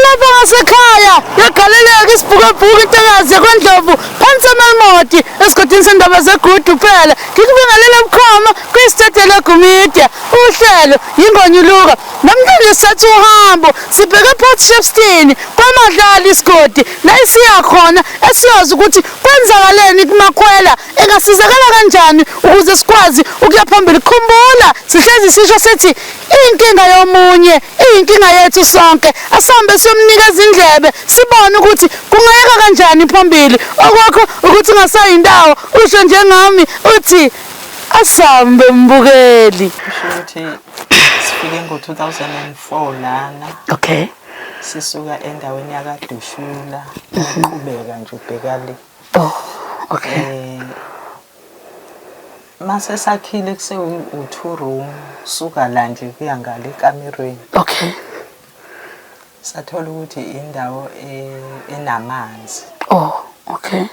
Nalapha ngasekhaya yagaleleka isibhukebhuku intokazi yakwandlovu phansi emelmoti esigodini sendaba zegudu phela ngikubingelela bukhoma kwisitedelegu media uhlelo yingonyuluka namhlanje sithatha uhambo sibheke ePort Shepstone kwamadlala isigodi la esiya khona esiyozi ukuthi kwenzakaleni kumakhwela engasizakala kanjani ukuze sikwazi ukuya phambili khumbula sihlezi sisho sithi inkinga yomunye iyinkinga yethu sonke asambe siyomnikeza indlebe sibone ukuthi kungayeka kanjani phambili okwakho ukuthi ungasayi indawo usho njengami uthi asambe mbukeli. Kusho ukuthi sifike ngo-2004 lana. Okay. Sisuka endaweni yakaDushula uqhubeka nje ubheka le. Oh, okay. Eh mase sakhile kuse u-two room suka la nje kuya ngale ekamerweni. Okay. Sathola ukuthi indawo enamanzi. Oh, okay.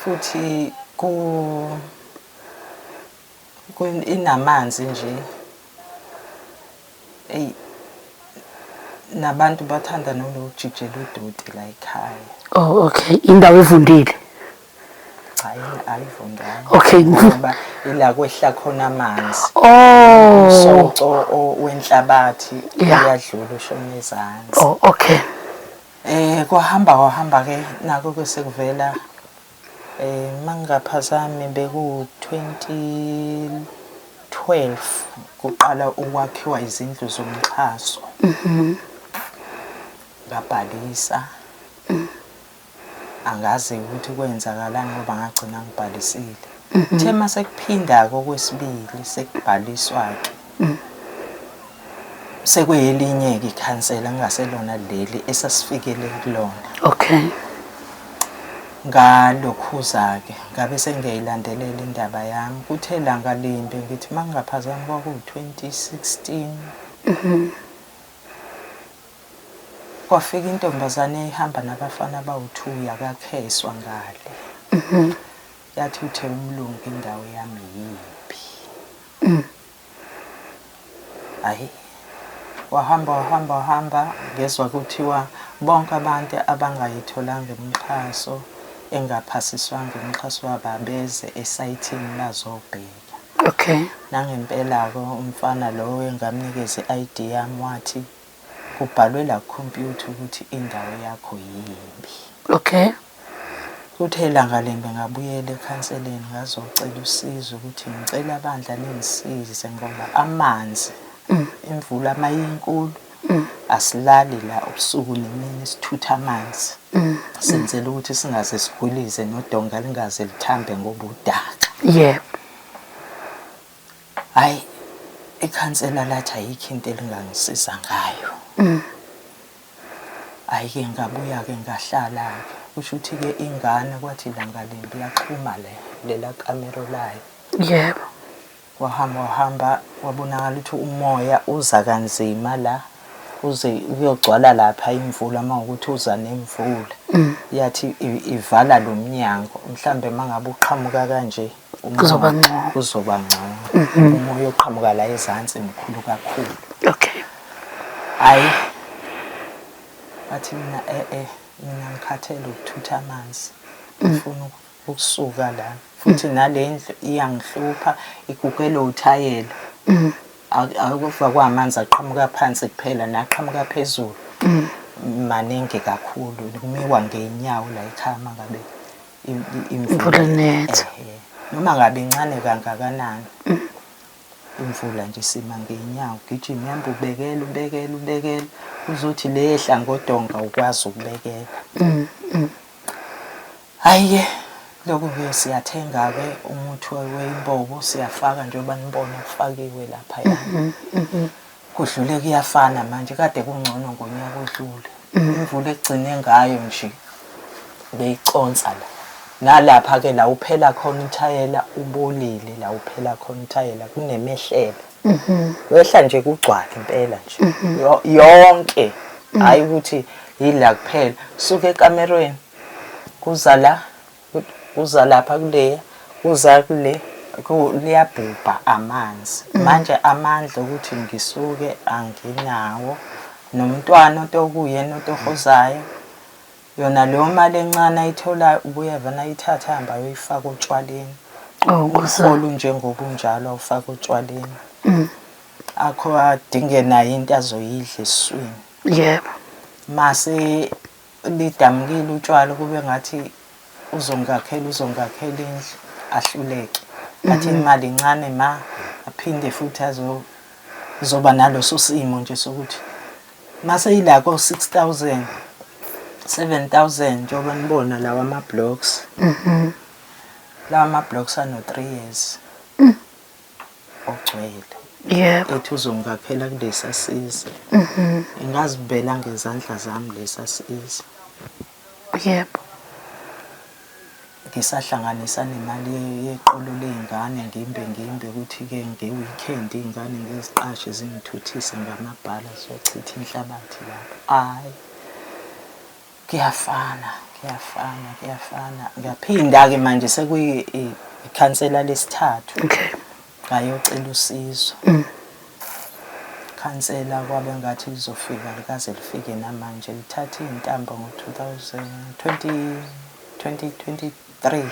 Futhi ku inamanzi nje. Eyi nabantu bathanda nokujijela udoti la ekhaya. Oh okay, indawo evundile. Cha ayivundanga. Okay. Ngoba ila kwehla khona amanzi. Oh. Umsoco wenhlabathi uyadlula ushona ezansi. Oh okay. Eh kwahamba kwahamba ke nako ke sekuvela eh mangingaphazami beku 2012 kuqala ukwakhiwa izindlu zomxhaso. Mhm. Ngabhalisa. Angazi ukuthi kwenzakalani ngoba ngagcina ngibhalisile. Kuthe uma sekuphinda-ke okwesibili sekubhaliswa-ke sekuyelinye-ke ikhansela kungaselona leli esasifikele kulona. Okay. Ngalokhuza-ke ngabe sengiyayilandelela indaba yami. Kuthe langa limbe ngithi uma ngingaphazami kwakuwu-2016. Kwafika intombazane eyayihamba nabafana abawu-two yakaKheswa ngale. Yathi uthe umlungu indawo yami yiphi. Hhayi, wahamba wahamba wahamba ngezwa kuthiwa bonke abantu abangayitholanga imixhaso engaphasiswanga imixhaso yabo abeze esayithini bazobheka. Okay. Nangempela-ke umfana lowo engamnikeza i-ID yami wathi kubhalwe la kukhompyutha ukuthi indawo yakho yimbi. Okay. Kuthe langa limbe ngabuyela ekhanseleni ngazocela usizo ukuthi ngicela bandla ningisize ngoba amanzi imvula mayinkulu asilali la ubusuku nemini sithutha amanzi senzela ukuthi singaze sigwilize nodonga lingaze lithambe ngoba udaka. Yebo. Hhayi, ikhansela lathi ayikho into elingangisiza ngayo. Hhayi-ke ngabuya-ke ngahlala-ke. Kusho ukuthi-ke ingane kwathi langa limbi yaxhuma le lela kamero layo. Yebo. Wahamba wahamba wabonakala ukuthi umoya uza kanzima la uze kuyogcwala lapha imvula uma ukuthi uza nemvula. Yathi ivala lo mnyango mhlambe uma ngabe uqhamuka kanje Kuzoba ngcono. Kuzoba ngcono. Umoya oqhamuka la ezansi mkhulu kakhulu. Okay. Hayi. Bathi mina eh eh mina ngikhathele ukuthutha amanzi. Ngifuna ukusuka la. Futhi nalendlu iyangihlupha igugele uthayela. Akuva kwamanzi aqhamuka phansi kuphela naqhamuka phezulu. Maningi kakhulu kumiwa ngenyawo la ekhaya mangabe imvula inetha noma ngabe incane kangakanani imvula nje sima ngenyawo gijima uhamba ubekela ubekela ubekela uzothi lehla ngodonga ukwazi ukubekela hhayi-ke lokhu-ke siyathenga-ke umuthi weyimbobo siyafaka njengoba nibona kufakiwe laphaya Kudlule kuyafana manje kade kungcono ngonyaka odlule. Imvula egcine ngayo nje beyiconsa la. Nalapha ke la uphela khona uthayela ubolile la uphela khona uthayela kunemehlelo. Wehla nje kugcwale impela nje. Yonke hayi ukuthi yila kuphela. Suka ekamerweni kuza la Uza lapha kuleya, uza kule, liyabhubha amanzi. Manje amandla okuthi ngisuke anginawo. Nomntwana otokuyena otohozayo. Yona leyo mali encane ayitholayo ubuye vele ayithathe ahambe ayoyifaka otshwaleni. Oh, Nkosi yami. Umholo njengoba unjalo awufake otshwaleni. Akho adinge naye into azoyidla esiswini. Yebo. Mase lidamukile utshwala kube ngathi uzongakhela uzongakhela indlu ahluleke. Athi imali incane ma aphinde futhi azo zoba naloso simo nje sokuthi mase ila ko 6000 7000 njengoba nibona lawa ama blocks. Lawa ama blocks ano 3 years. Ogcwele. Yebo. Ethi uzongakhela kulesa siza. Ngazibela ngezandla zami lesa siza. Yebo. Ngisahlanganisa nemali yeqolo ley'ngane ngimbe ngimbe ukuthi-ke nge-weekend iy'ngane ngiziqashe zingithuthise ngamabhala siyochitha inhlabathi lapho. Hhayi, kuyafana, kuyafana, kuyafana. Ngiyaphinda-ke manje sekuyikhansela lesithathu. Okay. Ngayocela usizo. Khansela kwabe ngathi lizofika likaze lifike namanje lithathe iy'ntambo ngo-2020 2023.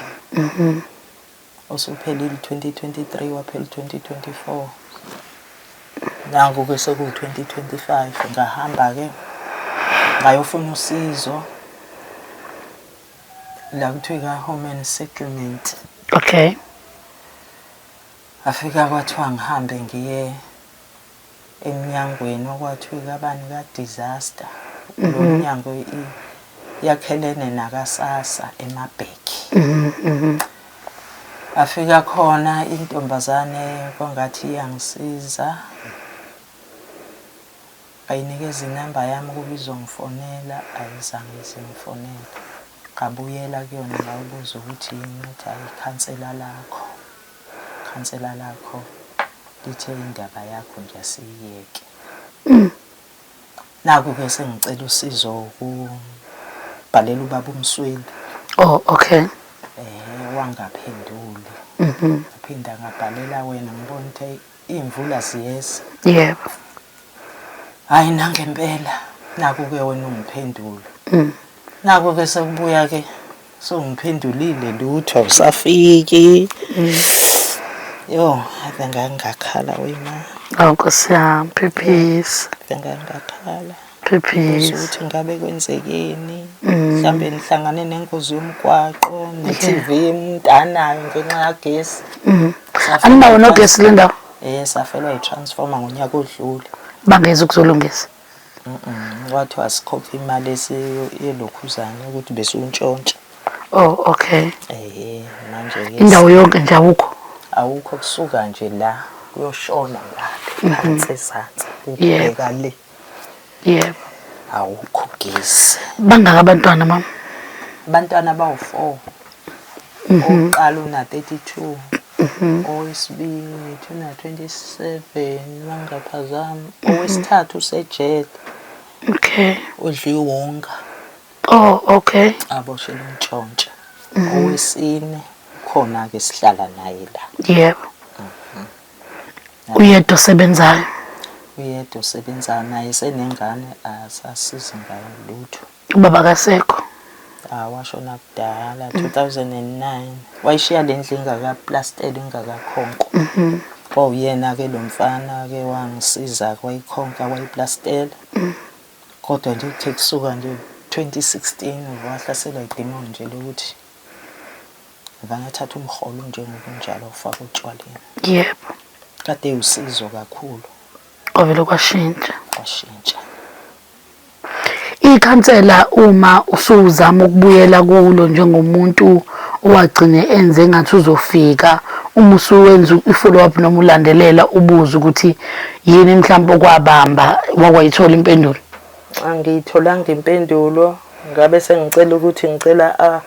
Usuphelile 2023 waphela 2024. Nangu-ke sekuwu-2025 ngahamba-ke ngayofuna usizo la kuthiwa ka-Home and Settlement. Okay. Afika kwathiwa ngihambe ngiye emnyangweni okwathiwa kabani ka-disaster. Lo mnyango yakhelene nakaSASSA eMabheki. Afika khona intombazane kwangathi iyangisiza. Ayinikeza inamba yami ukuba izongifonela, ayizange ize ingifonele. Ngabuyela kuyona ngayobuza ukuthi yini yathi hhayi ikhansela lakho. Ikhansela lakho lithe indaba yakho nje asiyiyeke. Naku-ke sengicela usizo ukubhalela ubaba uMsweli. Oh, okay. Wangaphenduli. Ngaphinda ngabhalela wena ngibona ukuthi iy'mvula ziyeza. Yebo. Hhayi nangempela naku-ke wena ungiphendula. Naku-ke sekubuya-ke sewungiphendulile lutho awusafiki. Yo, ave ngangakhala wema. Awu Nkosi yami, phephisa. Ave ngangakhala. Phephisa. Ukuthi ngabe kwenzekeni. Mhlambe nihlangane nengozi yomgwaqo, ne-TV umuntu anayo ngenxa yagesi. Aninawo nogesi le ndawo? Safelwa i-transformer ngonyaka odlule. Bangeza ukuzolungisa. Kwathiwa sikhokhe imali yelokhuzana ukuthi besiwuntshontsha. Oh, okay. Manje ke Indawo yonke nje awukho. Awukho kusuka nje la kuyoshona ngale phansi ezansi ukubheka le. Yebo. Awukho gesi. Bangaka abantwana mama? Abantwana bawu-4. Owokuqala una-32. Owesibili una-27 mangaphazami. Owesithathu usejele. Okay. Udla iwonga. Oh, okay. Aboshelwe untshontsha. Owesine khona ke sihlala naye la. Yebo. Uyedwa osebenzayo. Uyedwa osebenzayo naye senengane asasizi ngayo lutho. Ubaba kasekho. Ah, washona kudala 2009. Wayishiya le ndlu ingakaplastela ingakakhonkwa. Kwawuyena ke lo mfana ke wangisiza wayikhonka wayiplastela. Kodwa nje kuthe kusuka nje 2016 wahlaselwa idemon nje lokuthi vangathatha umholo njengokunjalo ufaka otshwaleni. Yebo. Kade usizo kakhulu. Kwavele kwashintsha. Kwashintsha. Ikhansela uma usuzama ukubuyela kulo njengomuntu owagcine enze engathi uzofika uma usuwenza i-follow up noma ulandelela ubuze ukuthi yini mhlawumbe okwabamba wakwayithola impendulo. Angiyitholanga impendulo ngabe sengicela ukuthi ngicela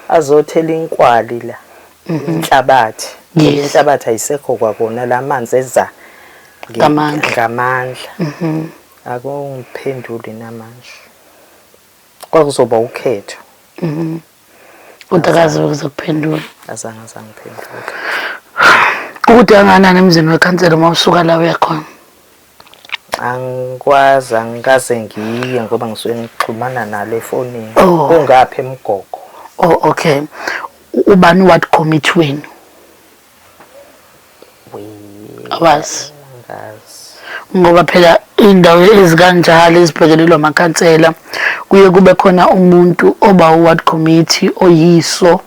azothela inkwali la inhlabathi. Inhlabathi ayisekho kwakona la manzi eza ngamandla. Ngamandla. Akungiphenduli namanje. Kwakuzoba ukhetho. Kodwa akaze ukuzokuphendula. Azange azangiphendula. Kude kangakanani emzini wekhansela uma usuka la uya khona? Angikwazi, angikaze ngiye ngoba ngisuke ngixhumana nalo efonini. Oh. Kungaphi eMgogo? Oh okay. Ubani ward committee wenu? Awazi. Angazi. Ngoba phela indawo ezikanjalo ezibhekelelwa amakhansela kuye kube khona umuntu oba ward committee oyiso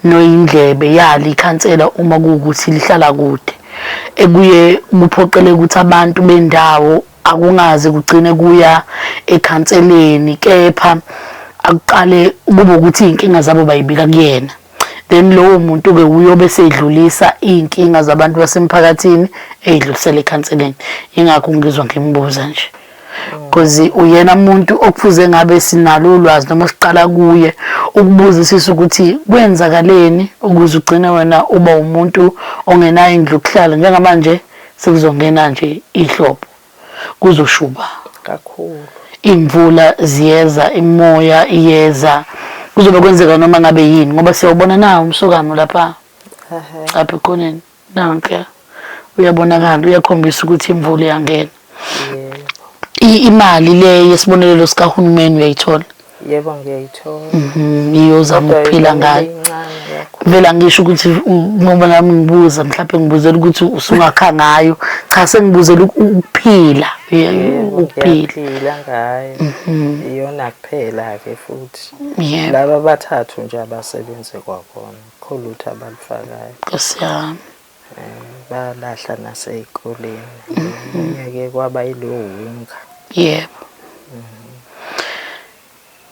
noyindlebe yali ikhansela uma kuwukuthi lihlala kude. Ekuye kuphoqeleke ukuthi abantu bendawo akungaze kugcine kuya ekhanseleni kepha akuqale kube ukuthi iy'nkinga zabo bayibika kuyena then lowo muntu-ke uyobe sedlulisa iy'nkinga zabantu basemphakathini eyidlulisela ekhanseleni. Yingakho ngizwa ngimbuza nje because uyena muntu okufuze ngabe sinalo ulwazi noma siqala kuye ukubuzisisa ukuthi kwenzakaleni ukuze ugcine wena uba umuntu ongenayo indlu yokuhlala. Njengamanje sekuzongena nje ihlobo, kuzoshuba kakhulu, imvula ziyeza, imoya iyeza, kuzobe kwenzeka noma ngabe yini ngoba siyawubona nawo umsokamo lapha lapha ekhoneni nankuya uyabonakala, uyakhombisa ukuthi imvula iyangena. Imali le yesibonelelo sikahulumeni uyayithola? Yebo, ngiyayithola. Iyozama ukuphila ngayo. Vele angisho ukuthi ngoba nami ngibuza mhlawumbe ngibuzela ukuthi usungakha ngayo. Cha, sengibuzela ukuphila, ukuphila. Ngiyaphila ngayo. Iyona kuphela-ke futhi. Laba abathathu nje abasebenzi kwakona, akukho lutho abalufakayo. Nkosi yami. Balahla nasey'koleni. Omunye-ke kwaba yilowo wunga. Yebo.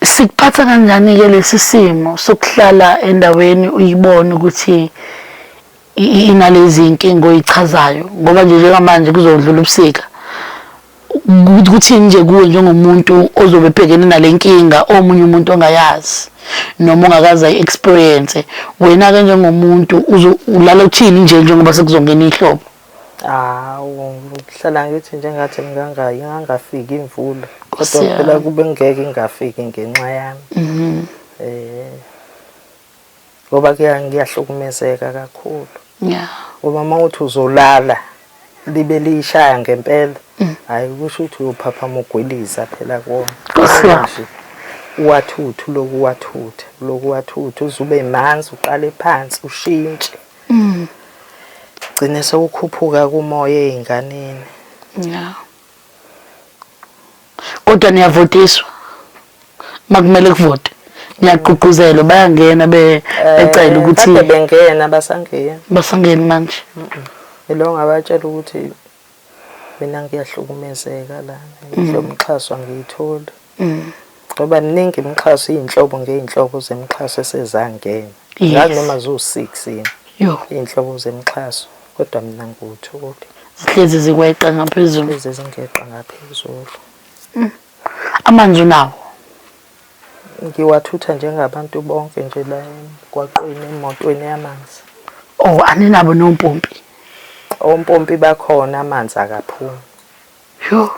Sikuphatha kanjani-ke lesi simo sokuhlala endaweni uyibone ukuthi inalezi iy'nkinga oyichazayo ngoba nje njengamanje kuzodlula ubusika, kuthini nje kuwe njengomuntu ozobe ebhekene nale nkinga omunye umuntu ongayazi noma ongakaze ayi-experience? Wena-ke njengomuntu ulala uthini nje njengoba sekuzongena ihlobo? Hawu, ngihlala ngithi nje ngathi ingangafiki imvula, kodwa Nkosi phela yami. kube ngeke ingafiki ngenxa yami. Ngoba ngiyahlukumezeka kakhulu. Ngoba uma uthi uzolala libe liyishaya ngempela, hhayi kusho ukuthi uyophaphama ugwiliza phela kuwona. Nkosi yami. Nje uwathuthe, uloku uwathuthe, uloku uwathuthe uze ube manzi, uqale phansi ushintshe. Gcine sewukhuphuka kumoya ey'nganeni. Kodwa niyavotiswa makumele kuvote, niyagqugquzelwa, bayangena becela ukuthi Kade bengena, basangena. Basangeni manje. Ilo ngabatshela ukuthi mina ngiyahlukumezeka la, ngisho umxhaso angiyitholi. Ngoba miningi imixhaso, iy'nhlobo ngey'nhlobo zemixhaso esezangena. Ngazi noma ziwu-6 yini. Iy'nhlobo zemixhaso, kodwa mina ngiwutholi. Zihlezi zikweqa ngaphezulu. Zihlezi zingeqa ngaphezulu. Amanzi unawo? Ngiwathutha njengabantu bonke nje la emgwaqweni, emotweni yamanzi. Oh, aninabo nompompi? Ompompi bakhona, amanzi akaphumi. Yo.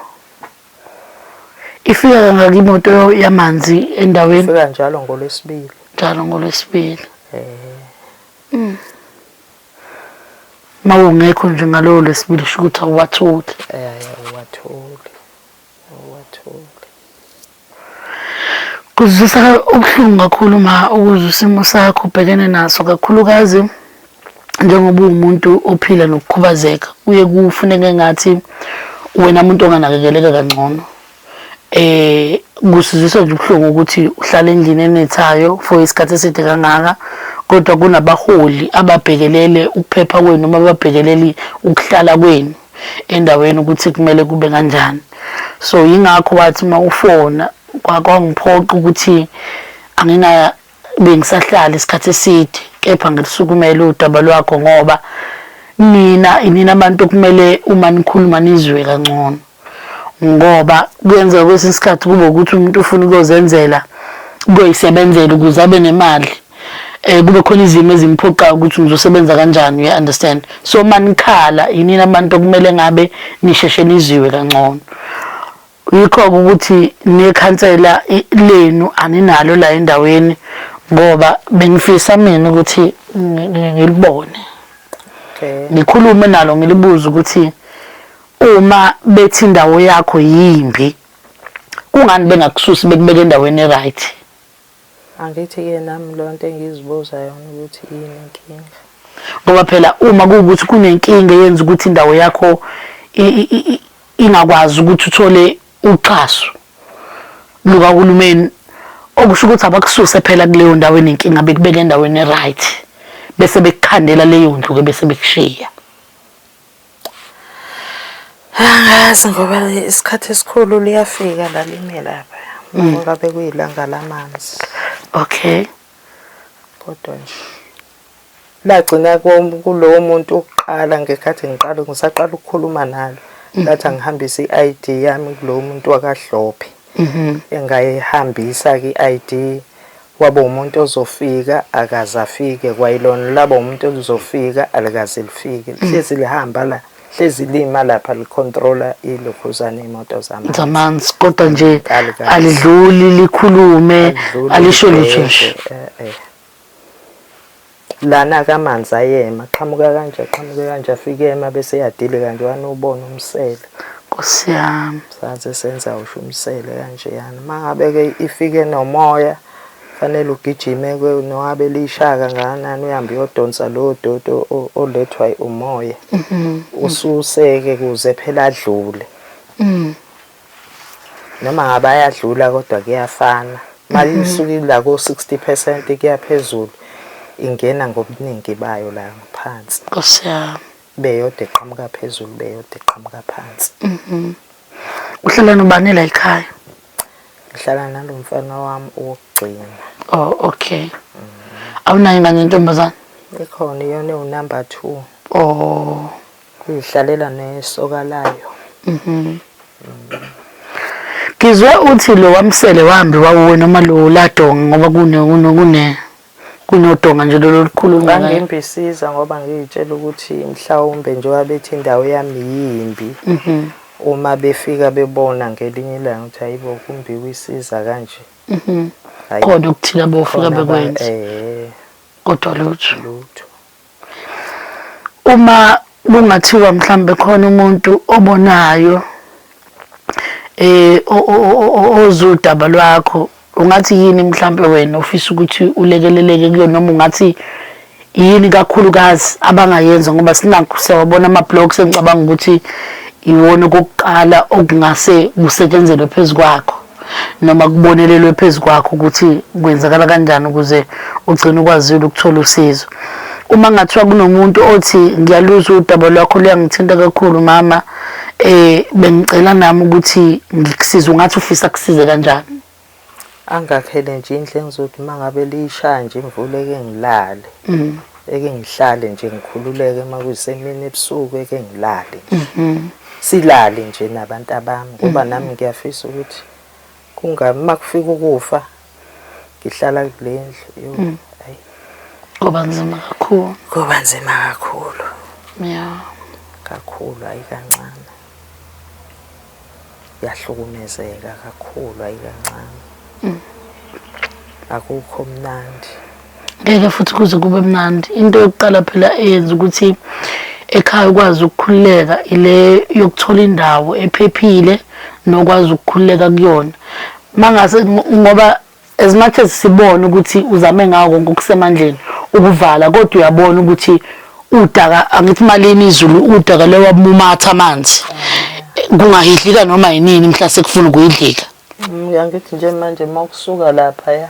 Ifika kangaki imoto yamanzi endaweni? Ifika njalo ngolwesibili. Njalo ngolwesibili. Mawungekho nje ngalowo lwesibili sho ukuthi awuwatholi. Awuwatholi. Awuwatholi. Kuzwisa ubuhlungu kakhulu ma ukuzwa isimo sakho ubhekene naso, kakhulukazi njengoba uwumuntu ophila nokukhubazeka, kuye kufuneke ngathi wena muntu onganakekeleka kangcono. Kusizwisa nje ubuhlungu ukuthi uhlala endlini enethayo for isikhathi eside kangaka, kodwa kunabaholi ababhekelele ukuphepha kwenu noma ababhekelele ukuhlala kwenu endaweni ukuthi kumele kube kanjani. So yingakho wathi uma ufona kwangiphoqa ukuthi anginga bengisahlala isikhathi eside, kepha ngilisukumele udaba lwakho ngoba nina inina abantu okumele uma nikhuluma nizwe kangcono, ngoba kuyenzeka kwesinye isikhathi kube ukuthi umuntu ufuna ukuyozenzela, ukuyoyisebenzela ukuze abe nemali, kube khona izimo ezimphoqayo ukuthi ngizosebenza kanjani, you understand? So manikhala yinina abantu okumele ngabe nisheshe niziwe kangcono. Yikho-ke ukuthi nekhansela lenu aninalo la endaweni, ngoba bengifisa mina ukuthi ngilibone, ngikhulume nalo, ngilibuze ukuthi Uma bethi indawo yakho yimbi, kungani bengakususi bekubeke endaweni e-right? Angithi-ke nami leyo nto engizibuza yona ukuthi yini inkinga. Ngoba phela uma kuwukuthi kunenkinga eyenza ukuthi indawo yakho ingakwazi ukuthi uthole uxhaso lukahulumeni, okusho ukuthi abakususe phela kuleyo ndawo enenkinga bekubeke endaweni e-right, bese bekukhandela leyo ndlu-ke bese bekushiya. Angazi ngoba isikhathi esikhulu liyafika la lime lapha. Ngoba bekuyilanga lamanzi. Okay. Kodwa nje lagcina kulowo muntu wokuqala ngekhathi ngiqala ngisaqala ukukhuluma nalo. Lathi angihambise i-ID yami kulowo muntu wakaHlophe. Engayihambisa-ke i-ID waba umuntu ozofika akaze afike kwayilona laba umuntu oluzofika alikaze lifike hlezi lihamba la hlezi lima lapha licontrola ilokhuzana iy'moto zamanzi Zamanzi kodwa nje alidluli likhulume alisho lutho nje. Eh, eh. Lana-ke amanzi ayema, aqhamuka kanje, aqhamuke kanje, afike ema bese eyadilika nje wani ubone umsele. Nkosi yami. Saze senza usho umsele kanjeyana. Uma ngabe-ke ifike nomoya, fanele ugijime-ke noma lishaya kangakanani uhambe uyodonsa lowo doti olethwa umoya. Ususe-ke kuze phela adlule. Noma ngabe ayadlula kodwa kuyafana. Uma isuke ila ko-60 percent kuya phezulu ingena ngobuningi bayo la ngaphansi. Nkosi yami. Beyodwa eqhamuka phezulu beyodwa eqhamuka phansi. Uhlala nobani la ekhaya? Ngihlala nalo mfana wami owokugcina. Oh, okay. Awunayo ingane yentombazane? Ikhona iyona ewunumber 2. Oh. Izihlalela nesoka layo. Ngizwe uthi lo wamsele wambi wawuwe noma lo ladonga ngoba kune kune kune kunodonga nje lolu olukhulu ngayo. Bangimbisiza ngoba ngiyitshela ukuthi mhlawumbe njengoba bethi indawo yami yimbi. Uma befika bebona ngelinye ilanga ukuthi hayibo kumbiwa isiza kanje. Hhayi, Khona okuthile abofika khona bekwenza kodwa lutho. Lutho. Uma kungathiwa mhlambe khona umuntu obonayo ozudaba lwakho ungathi yini mhlambe wena ufisa ukuthi ulekeleleke kuyo noma ungathi yini kakhulukazi abangayenza ngoba sinakho siyawabona ama-blocks engicabanga ukuthi iwona okokuqala okungase kusetshenzelwe phezu kwakho noma kubonelelwe phezu kwakho ukuthi kwenzakala kanjani ukuze ugcine ukwazile ukuthola usizo. Uma ngathiwa kunomuntu othi ngiyaluzwa udaba lwakho luyangithinta kakhulu mama, bengicela nami ukuthi ngikusize, ungathi ufisa kusize kanjani? Angakhele nje indlu engizothi uma ngabe liyishaya nje imvula eke ngilale. Eke ngihlale nje ngikhululeke uma kuyisemini ebusuku eke ngilale nje. Silale nje nabantu abami ngoba nami ngiyafisa ukuthi kungabi uma kufika ukufa ngihlala kule ndlu. Yo, hayi. Kuba nzima kakhulu. Kuba nzima kakhulu. Yeah. Kakhulu hayi kancane. Yahlukumezeka kakhulu hayi kancane. Akukho mnandi. Ngeke futhi kuze kube mnandi. Into yokuqala phela eyenza ukuthi ekhaya ukwazi ukukhululeka ile yokuthola indawo ephephile nokwazi ukukhululeka kuyona. Mangase ngoba as much as sibona ukuthi uzame ngawo konke okusemandleni ukuvala kodwa uyabona ukuthi udaka angithi malini izulu udaka lewamumatha amanzi kungahidlika noma yinini mhla sekufuna ukuyidlika. Angithi nje manje uma kusuka lapha ya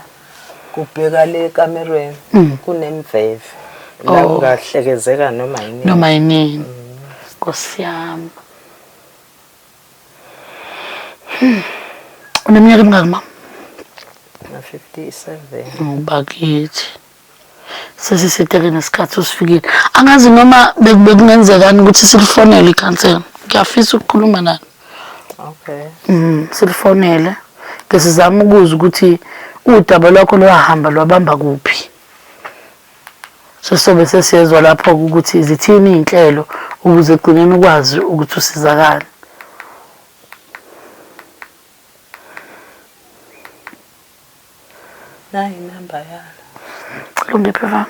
kubheka le ekamerweni kunemveve la kungahlekezeka noma yinini. Noma yinini. Nkosi yami. Uneminyaka emingaki mama? Na 57. Bakithi. Sesisiteke nesikhathi usifikile. Angazi noma bekungenzekani ukuthi silifonele ikhansela. Ngiyafisa ukukhuluma nani. Okay. Silifonele. Ke sizama ukuzwa ukuthi udaba lwakho lwahamba lwabamba kuphi. Sesobe sesiyezwa lapho ukuthi zithini iy'nhlelo ukuze egcineni ukwazi ukuthi usizakale. Nayi inamba yalo. Cela ungiphe mama.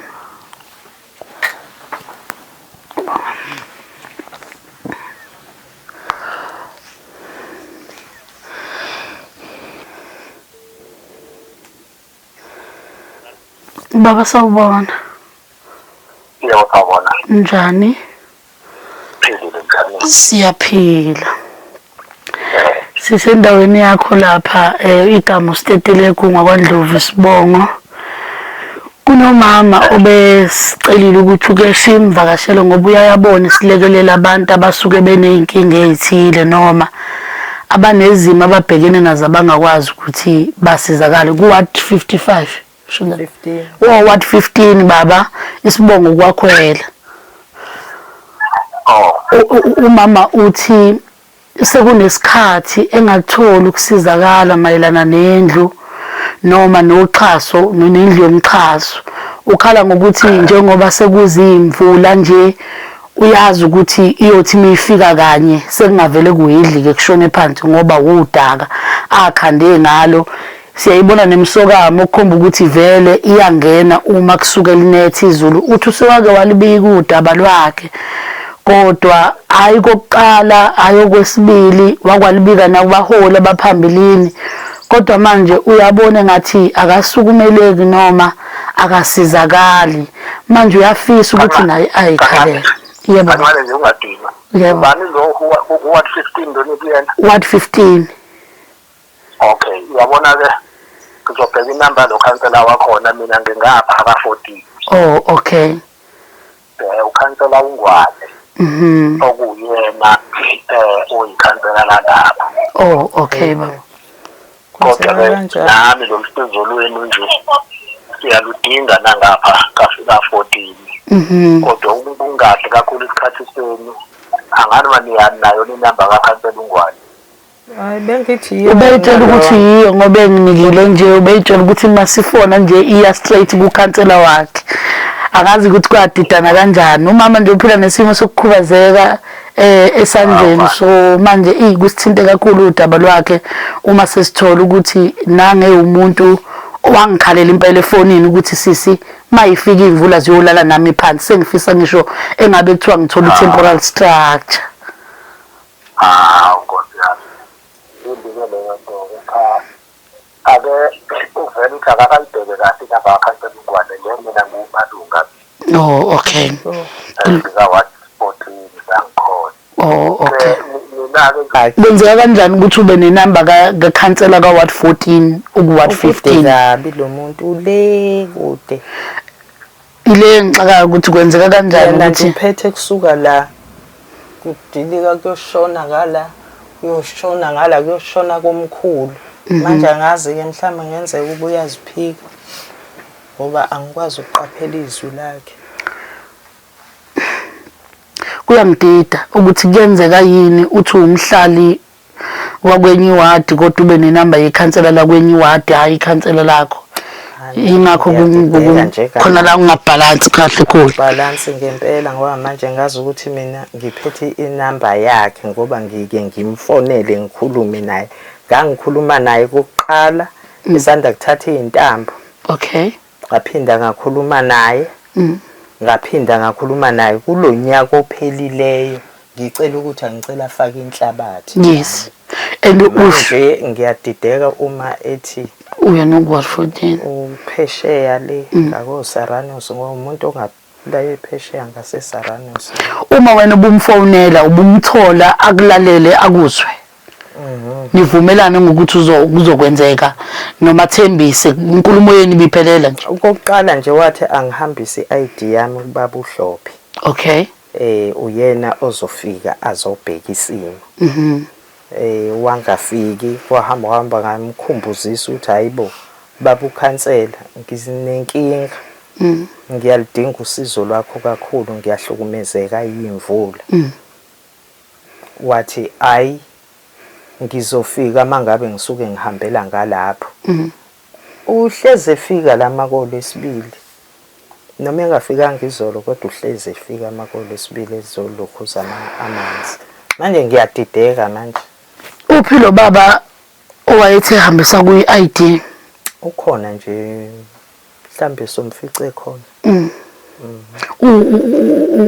Baba sawubona. Yebo sawubona. Njani? Philile njani? Siyaphila. Sisendaweni yakho lapha eh igama uStetelegu ngakwaNdlovu isibongo. Kunomama obesicelile ukuthi uke simvakashele ngoba uyayabona isilekelela abantu abasuke beney'nkinga ey'thile noma abanezimo ababhekene nazo abangakwazi ukuthi basizakale ku-ward 55 shona 15. wo ward 15 baba isibongo kwakhwela Oh, umama uthi Sekunesikhathi engakutholi ukusizakala mayelana nendlu noma noxhaso nendlu yomxhaso. Ukhala ngokuthi njengoba sekuzimvula nje uyazi ukuthi iyothi uma ifika kanye sekungavele kuhidlike kushone phansi ngoba wudaka akhande ngalo. Siyayibona nemsokamo okukhomba ukuthi vele iyangena uma kusuke linetha izulu. Uthi usewake walibika udaba lwakhe kodwa hhayi kokuqala hhayi okwesibili wakwalibika nakubaholi abaphambilini kodwa manje uyabona engathi akasukumeleki noma akasizakali manje uyafisa ukuthi naye ayikhalele. Yebo. Kancane nje ungadinwa. Yebo. Ubani lo ward 15 lona kuyena? Ward 15. Okay, uyabona ke ngizobheka inamba lo khansela wakhona mina ngingapha ka-14. Oh, okay. Eh ukhansela uNgwane. Mhm. Okuyena eh oyikhansela lalapha. Oh, okay baba. Kodwa ke nami lo msizo lwenu nje siyaludinga nangapha kafika 14. Mhm. Kodwa ukungadli kakhulu isikhathi senu angani maniyani nayo inamba kakhansela uNgwane. Hayi bengithi yiyo. Ubeyitshela ukuthi yiyo ngoba enginikile nje ubeyitshela ukuthi masifona nje iya straight kukhansela wakhe. Akazi ukuthi kwadidana kanjani. Umama nje uphila nesimo sokukhubazeka eh esandleni so manje ikusithinte kakhulu udaba lwakhe uma sesithola ukuthi nange umuntu owangikhalela impela efonini ukuthi sisi mayifika imvula ziyolala nami phansi sengifisa ngisho engabe kuthiwa ngithola i-temporal structure. Hawu Nkosi yami. Imbi-ke leyo nto-ke cha. Ake uvele uthi akakayibheke kahle inamba kakhansela uNgwane le mina ngiwumalunga. Oh okay. Ngika-ward 14 la ngikhona. Oh okay. Mina-ke Kwenzeka kanjani ukuthi ube nenamba kakhansela ka-ward 14 uku-ward Ukude 15? kabi lo muntu ule kude. Ile engixakayo ukuthi kwenzeka kanjani Yena nje ukuthi uphethe kusuka la kudilika kuyoshona ngala kuyoshona ngala kuyoshona komkhulu. Manje angazi-ke mhlawumbe ngenzeka ukuba uyaziphika ngoba angikwazi ukuqaphela izwi lakhe. Kuyangidida ukuthi kuyenzeka yini uthi uwumhlali wakwenye iwadi kodwa ube nenamba yekhansela lakwenye iwadi hhayi ikhansela lakho ingakho khona la ungabhalansi kahle khulu balance ngempela ngoba manje ngazi ukuthi mina ngiphethe inamba yakhe ngoba ngike ngimfonele ngikhulume naye ngangikhuluma naye kokuqala esanda kuthatha izintambo okay ngaphinda ngakhuluma naye mm. ngaphinda ngakhuluma naye kulo nyaka ophelileyo ngicela ukuthi angicela afake inhlabathi yes and manje ngiyadideka uma ethi uya nokuward 14 uphesheya le mm. ngako Saranos ngoba umuntu ongala ephesheya ngase Saranos uma wena ubumfonela ubumthola akulalele akuzwe nivumelane ngokuthi kuzokwenzeka noma thembise inkulumo yenu ibiphelela nje okokuqala nje wathi angihambise i-ID yami kubaba uHlophe okay eh uyena ozofika azobheka isimo mhm eh wangafiki kwahamba hamba ngamkhumbuzisa ukuthi hayibo baba ukhansela ngizinenkinga mm. ngiyalidinga usizo lwakho kakhulu ngiyahlukumezeka yimvula mm. Wathi ayi ngizofika mangabe ngisuke ngihambela ngalapho. Mm. Uhlezi efika la makolwesibili. Noma engafikanga izolo kodwa uhlezi efika makolwesibili ezolokhuza amanzi. Manje ngiyadideka manje. Uphi lo baba owayethe hambisa kuyi-ID? Ukhona nje mhlambe somfice khona mm.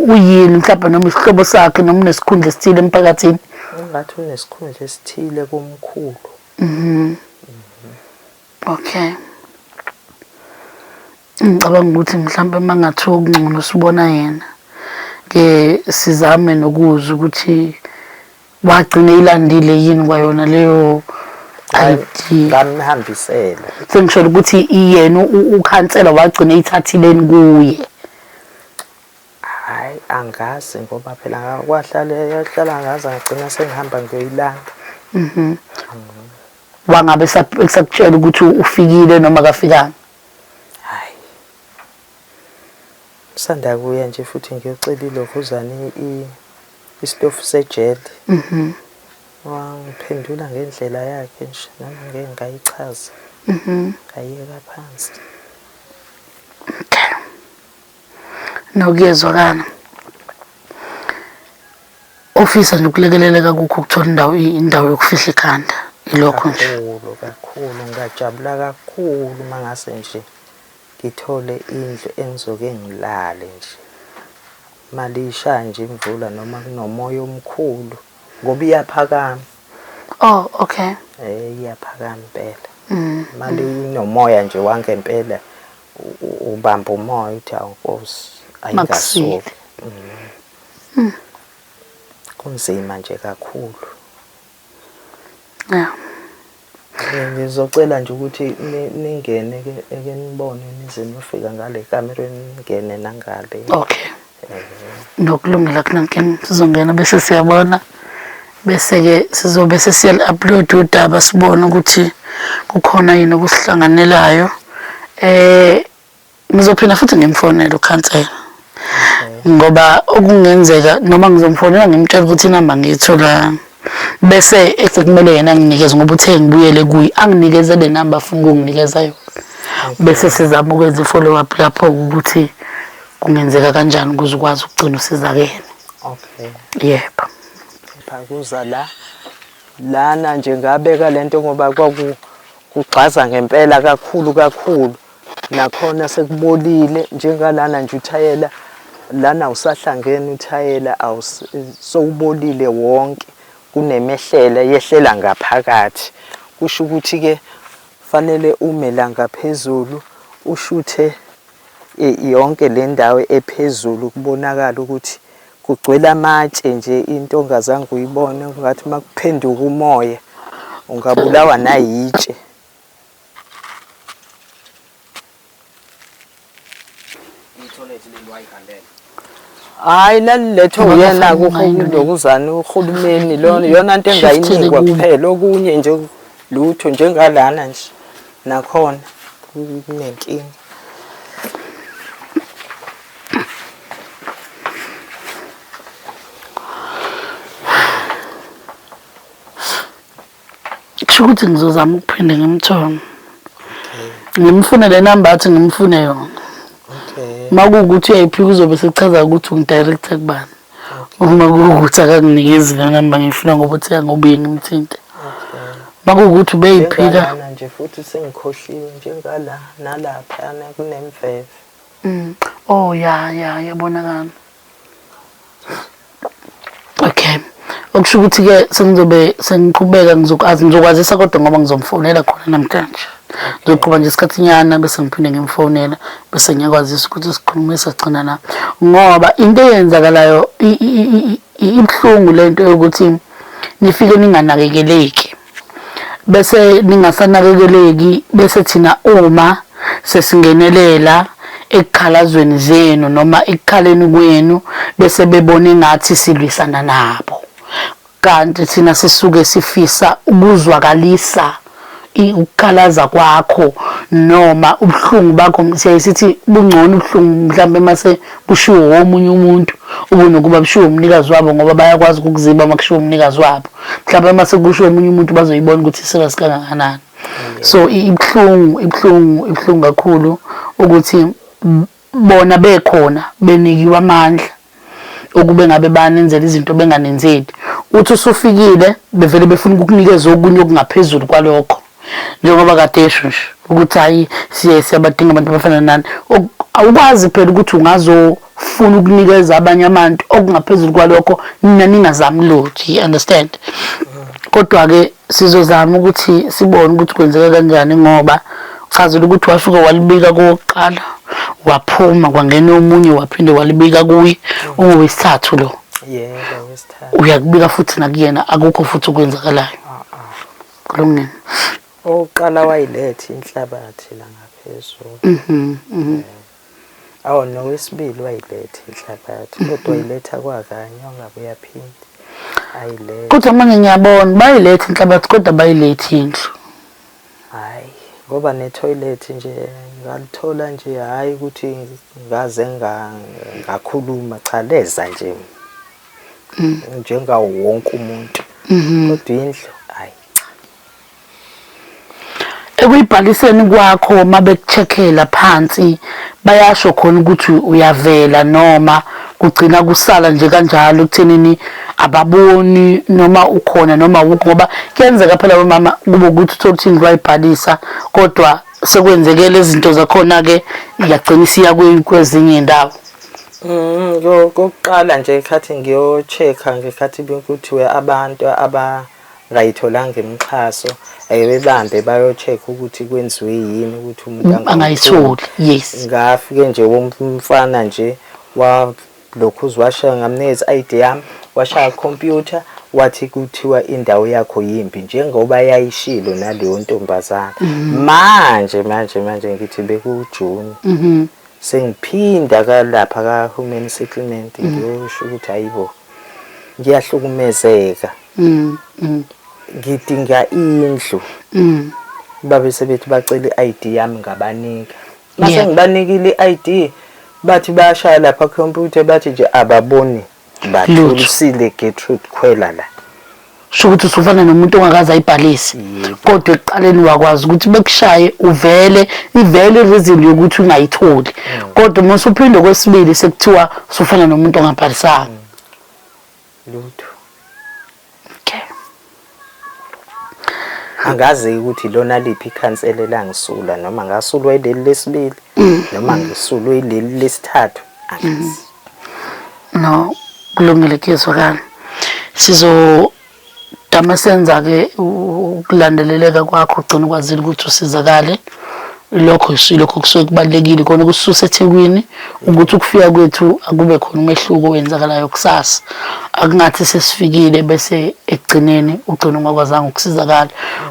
Uyini mhlawumbe noma isihlobo sakhe noma unesikhundla esithile emphakathini ngathi unesikhundla esithile komkhulu mhm okay. Ngicabanga ukuthi mhlawumbe uma kungathiwa okungcono sibona yena ke sizame nokuzwa ukuthi wagcina ilandile yini kwayona leyo ID. Ngamhambisela. Sengisholo ukuthi yena ukhansela wagcina eyithathileni kuye. Hhayi angazi ngoba phela kwahlala yahlala ngaze ngagcina sengihamba ngiyoyilanda. Wangabe esakutshela ukuthi ufikile noma akafikanga? Hhayi. Ngisanda kuya nje futhi ngiyocela ilokhuzane isitofu sejele. Wangiphendula ngendlela yakhe nje noma ngeke ngayichaza. Ngayeka phansi. Okay. Nokuyezwakala. Ofisa nje ukulekeleleka kukho ukuthola indawo indawo yokufihla ikhanda. Ilokho nje. Kakhulu kakhulu ngingajabula kakhulu uma ngase nje ngithole indlu engizoke ngilale nje. Malishaya nje imvula noma kunomoya omkhulu ngoba iyaphakama. Oh okay. Eh iyaphakama impela. Mali inomoya nje wangempela ubamba umoya uthi awu Nkosi ayingasuki. Kunzima nje kakhulu. Yeah. Ngizocela nje ukuthi ningene ke eke nibone nize niyofika ngale kamerweni ningene nangale. Okay. Nokulungela kunankinga sizongena bese siyabona bese-ke sizobe sesiyali-upload udaba sibone ukuthi kukhona yini okusihlanganelayo. Eh ngizophinda futhi ngimfonele ukhansela ngoba okungenzeka noma ngizomfonela ngimtshela ukuthi inamba ngiyithola bese esekumele yena anginikeze ngoba uthe ngibuyele kuye anginikeze le namba afuna ukunginikeza yona bese sizama ukwenza i-follow up lapho ukuthi kungenzeka kanjani ukuze ukwazi ukugcina usizakele. Okay. Yebo. Phakuza la lana nje ngabeka lento ngoba kwaku kugxaza ngempela kakhulu kakhulu nakhona sekubolile njengalana nje uthayela lana usahlangene uthayela sowubolile wonke kunemehlela yehlela ngaphakathi kusho ukuthi ke fanele ume la ngaphezulu ushuthe yonke le ndawo ephezulu kubonakala ukuthi kugcwele amatshe nje into ongazange uyibone ungathi uma kuphenduka umoya ungabulawa nayitshe. Hhayi lalilethwe uyena kulokuzana uhulumeni lona iyona nto engayinikwa kuphela okunye nje lutho njengalana nje nakhona kunenkinga. Kusho ukuthi ngizozama ukuphinde ngimthole. Ngimfune le namba athi ngimfune yona. Okay. Uma kuwukuthi uyayiphika uzobe sechaza ukuthi ungidirector kubani. Uma kuwukuthi akanginikezi le namba ngiyifuna ngoba uthe angobuye ngimthinte. Uma kuwukuthi ubeyiphika Njengalana nje futhi sengikhohliwe njengala nalaphayana kunemveve. Oh ya ya yabonakala. Okay. Okusho ukuthi ke sengizobe sengiqhubeka ngizokwazi ngizokwazisa kodwa ngoba ngizomfonela khona namhlanje. Ngizoqhuba nje isikhathinyana bese ngiphinde ngimfonela bese ngiyakwazisa ukuthi sikhulume sagcina la. Ngoba into eyenzakalayo ibuhlungu lento yokuthi nifike ninganakekeleki. Bese ningasanakekeleki bese thina uma sesingenelela ekukhalazweni zenu noma ekukhaleni kwenu bese bebona engathi silwisana nabo kanti thina sisuke sifisa ukuzwakalisa ukukhalaza kwakho noma ubuhlungu bakho siyaye sithi bungcono ubuhlungu mhlawumbe mase kushiwo womunye umuntu kunokuba bushiwo umnikazi wabo ngoba bayakwazi ukukuziba uma kushiwo umnikazi wabo mhlawumbe mase kushiwo omunye umuntu bazoyibona ukuthi serious kangakanani so ibuhlungu ibuhlungu ibuhlungu kakhulu ukuthi bona bekhona benikiwe amandla ukube ngabe banenzela izinto benganenzeli uthi usufikile bevele befuna ukukunikeza okunye okungaphezulu kwalokho njengoba kade esho nje ukuthi hayi siye siyabadinga abantu abafana nani awukwazi phela ukuthi ungazofuna ukunikeza abanye abantu okungaphezulu kwalokho nina ningazami lutho you understand kodwa-ke sizozama ukuthi sibone ukuthi kwenzeka kanjani ngoba Chazela ukuthi wafika walibika kowokuqala waphuma kwangena omunye waphinde walibika kuye ungowesithathu lo. Yebo, wesithathu. Uyakubika futhi nakuyena akukho futhi okwenzakalayo. Kulungile. Owokuqala wayiletha inhlabathi la ngaphezulu. Mhm. Awu nowesibili wayiletha inhlabathi kodwa wayiletha kwakanye wangabe uyaphinda ayilethe. Kodwa manje ngiyabona bayiletha inhlabathi kodwa bayilethi indlu. Hhayi ngoba nethoyilethi nje ngalithola nje hhayi ukuthi ngaze ngakhuluma cha leza nje njengawo wonke umuntu. Kodwa indlu hhayi cha. Ekuyibhaliseni kwakho uma bekucheckela phansi bayasho khona ukuthi uyavela noma kugcina kusala nje kanjalo ekuthenini ababoni noma ukhona noma awukho ngoba kuyenzeka phela wemama kube ukuthi uthole ukuthi indlu wayibhalisa kodwa sekwenzeke lezi zinto zakhona-ke yagcina isiya kwezinye iy'ndawo. Kokuqala nje ikhathi ngiyo-check-a ngekhathi kuthiwe abantu abangayitholanga imixhaso bebambe bayo-check ukuthi kwenziwe yini ukuthi umuntu angayitholi. Yes. Ngafike nje umfana nje walokhu washaya ngamnikeza i-ID yami washaya computer wathi kuthiwa indawo yakho yimbi njengoba yayishilo naleyo ntombazana. Manje manje manje ngithi bekuJune. Sengiphinda kalapha ka-human settlement ngiyosho ukuthi hayibo ngiyahlukumezeka. Ngidinga indlu. Babe sebethi bacela i-ID yami ngabanika. Mase ngibanikile i-ID bathi bayashaya lapha computer bathi nje ababoni bathulisile Gertrude Khwela la. Sho ukuthi usufana nomuntu ongakaze ayibhalise kodwa ekuqaleni wakwazi ukuthi bekushaye uvele ivele reason yokuthi ungayitholi kodwa uma usuphinde kwesibili sekuthiwa usufana nomuntu ongabhalisanga. Lutho. Okay. Angazi ukuthi lona liphi ikhansela elangisula noma ngasulwa ileli lesibili noma ngisulwe ileli lesithathu angazi. No, kulungile kuyezwakala. Sizodama senza ke ukulandeleleka kwakho ugcina ukwazile ukuthi usizakale. Lokho ilokho kusuke kubalulekile khona ukususa eThekwini ukuthi ukufika kwethu akube khona umehluko owenzakalayo kusasa. Akungathi sesifikile bese ekugcineni ugcina ungakwazanga ukusizakala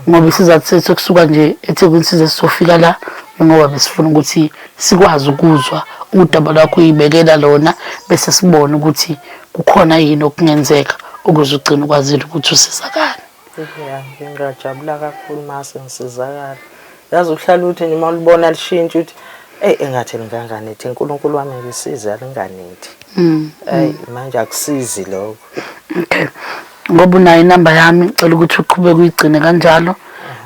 ngoba isizathu sethu kusuka nje eThekwini size sizofika la ngoba besifuna ukuthi sikwazi ukuzwa udaba lwakho uyibekela lona bese sibone ukuthi kukhona yini okungenzeka ukuze ugcine ukwazile ukuthi usizakale. Ya, ngingajabula kakhulu mase ngisizakala. Yazi uhlala uthi nje uma ulibona lishintsha uthi eyi engathi linganganethi uNkulunkulu wami ngisize alinganethi. Eyi manje akusizi lokho. Okay. Ngoba unayo inamba yami ngicela ukuthi uqhubeke uyigcine kanjalo.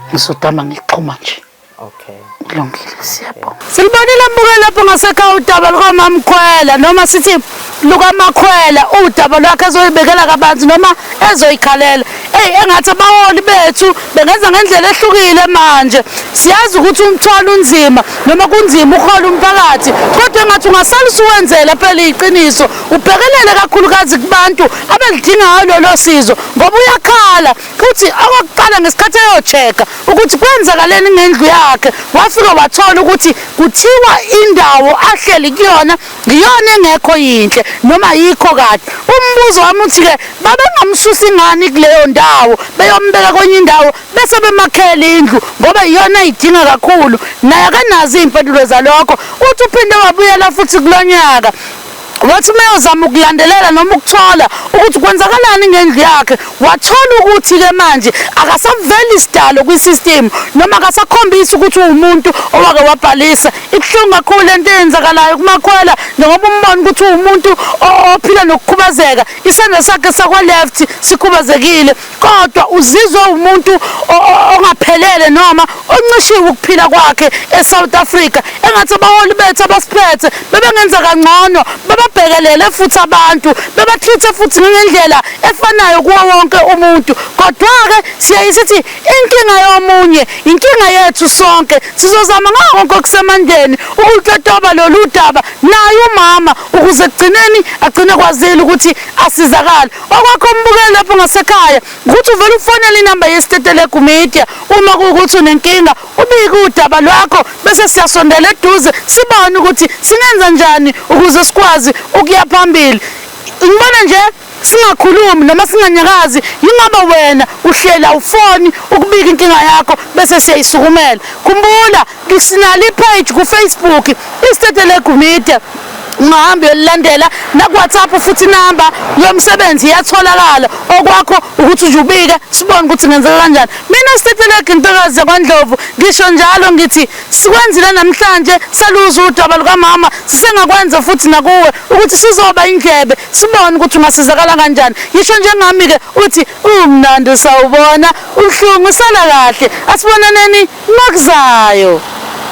Ngizodama ngikuxhuma nje. Okay. Kulungile siyabonga. Silibonile mbuke lapho ngasekhaya udaba lukaMamkhwela noma sithi lukamakhwela udaba lwakhe ezoyibekela kabanzi noma ezoyikhalela. Eyi engathi abaholi bethu bengenza ngendlela ehlukile manje. Siyazi ukuthi umthwalo unzima noma kunzima ukuhola umphakathi kodwa engathi ungasala usuwenzela phela iqiniso ubhekelele kakhulukazi kubantu abalidingayo lolo sizo ngoba uyakhala futhi okokuqala ngesikhathi eyo-check-a ukuthi kwenzakaleni ngendlu yakhe wafika wathola ukuthi kuthiwa indawo ahleli kuyona ngiyona engekho yinhle noma yikho kahle. Umbuzo wami uthi-ke babengamsusi ngani kuleyo ndawo beyombeka kwenye indawo bese bemakhela indlu ngoba iyona ayidinga kakhulu. Naye akanazo iy'mpendulo zalokho. Uthi uphinde wabuyela futhi kulo nyaka wathi uma eyozama ukulandelela noma ukuthola ukuthi kwenzakalani ngendlu yakhe wathola ukuthi-ke manje akasaveli isidalo kwi-system noma akasakhombisi ukuthi uwumuntu owake wabhalisa. Ibuhlungu kakhulu lento eyenzakalayo kuMakhwela njengoba umbona ukuthi uwumuntu ophila nokukhubazeka, isandla sakhe sakwa-left sikhubazekile kodwa uzizwa umuntu ongaphelele noma oncishiwe ukuphila kwakhe eSouth Africa. Engathi abaholi bethu abasiphethe bebengenza kangcono. Bebabhekelele futhi abantu, bebatreat futhi ngendlela efanayo kuwo wonke umuntu. Kodwa-ke siyaye sithi inkinga yomunye inkinga yethu sonke. Sizozama ngakho konke okusemandleni ukutotoba lolu daba naye umama ukuze ekugcineni agcine kwazile ukuthi asizakale. Okwakho umbukeli lapho ngasekhaya ukuthi uvele ufonele inamba yeStetelegu Media uma kuwukuthi unenkinga, ubike udaba lwakho bese siyasondela eduze sibone ukuthi singenza njani ukuze sikwazi ukuya phambili. Ngibona nje singakhulumi noma singanyakazi yingoba wena uhlela ufoni ukubika inkinga yakho bese siyayisukumela. Khumbula sinalo ipage ku-Facebook iStetelegu Media, ungahamba uyolilandela naku-WhatsApp futhi inamba yomsebenzi iyatholakala. Okwakho ukuthi nje ubike sibone ukuthi ngenzeka kanjani. Mina Stetelegu intokazi yakwaNdlovu ngisho njalo ngithi sikwenzile namhlanje, saluzwa udaba lukamama, sisengakwenza futhi nakuwe ukuthi sizoba indlebe sibone ukuthi ungasizakala kanjani. Yisho njengami-ke uthi umnandi sawubona, ubuhlungu sala kahle. Asibonaneni ngokuzayo.